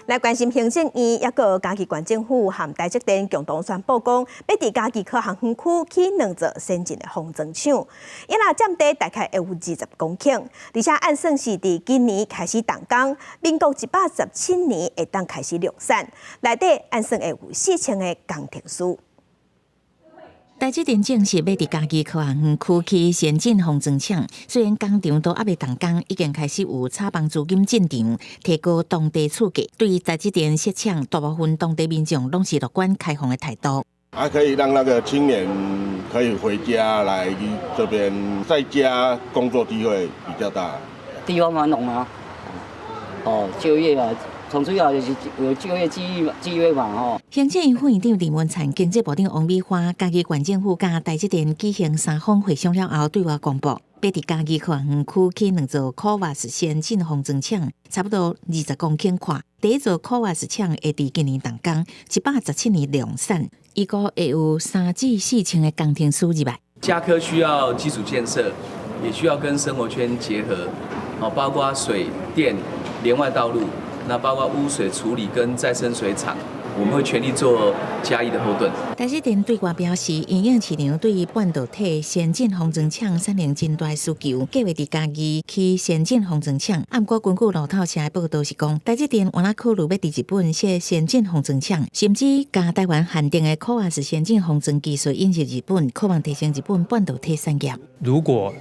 來關心行政院，抑閣嘉義縣政府和台積電共同宣布講，欲佇嘉義科學園區起兩座先進的封裝廠，伊若佔地大概會有20公頃，而且按算是佇今年開始動工，民國117年會當開始量產，內底按算會有4000個工程師。台積電證實欲佇嘉義科學園區起先進封裝廠，雖然工廠都猶未動工，已經開始有炒房資金進場，提高當地厝價。對台積電設廠，大部分當地民眾攏是樂觀開放的態度。還可以讓那個青年可以回家來這邊，在家工作機會比較大。地方繁榮啊，哦，就業啊。從主要就是有就業機會嘛吼。行政院副院長林文燦、經濟部長王美花、嘉義縣政府佮台積電舉行三方會商了後，對外公布，欲佇嘉義科學園區起兩座 CoWoS 先進封裝廠，差不多20公頃闊。第一座 CoWoS 廠會佇今年動工，117年量產，預估會有3至4千个工程師入來。嘉科需要基礎建設，也需要跟生活圈結合，哦，包括水電、連外道路。那包括污水處理跟再生水廠，我們會全力做嘉義的後盾。台積電對外表示，因應市場對於半導體先進封裝廠產生真大需求，計劃佇嘉義起先進封裝廠。毋過根據路透社的報道是講，台積電原來考慮欲佇日本設先進封裝廠，甚至將台灣限定的 CoWoS 先進封裝技術引入日本，渴望提升日本半導體產業。如果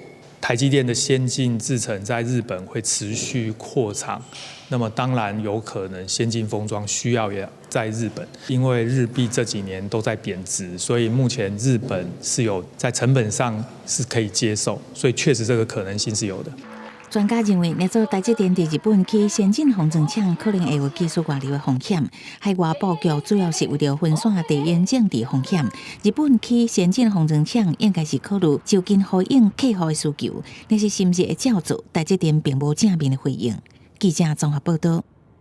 台積電的先進製程在日本會持續擴廠，那麼當然有可能先進封裝需要也在日本，因為日幣這幾年都在貶值，所以目前日本是有在成本上是可以接受，所以確實這個可能性是有的。專家認為，若做台積電佇日本起先進封裝廠，可能會有技術外流的風險。海外布局主要是為著分散地緣政治風險。日本起先進封裝廠，應該是考慮就近呼應客戶的需求，但是是毋是會照做？台積電並無正面的回應。記者綜合報道。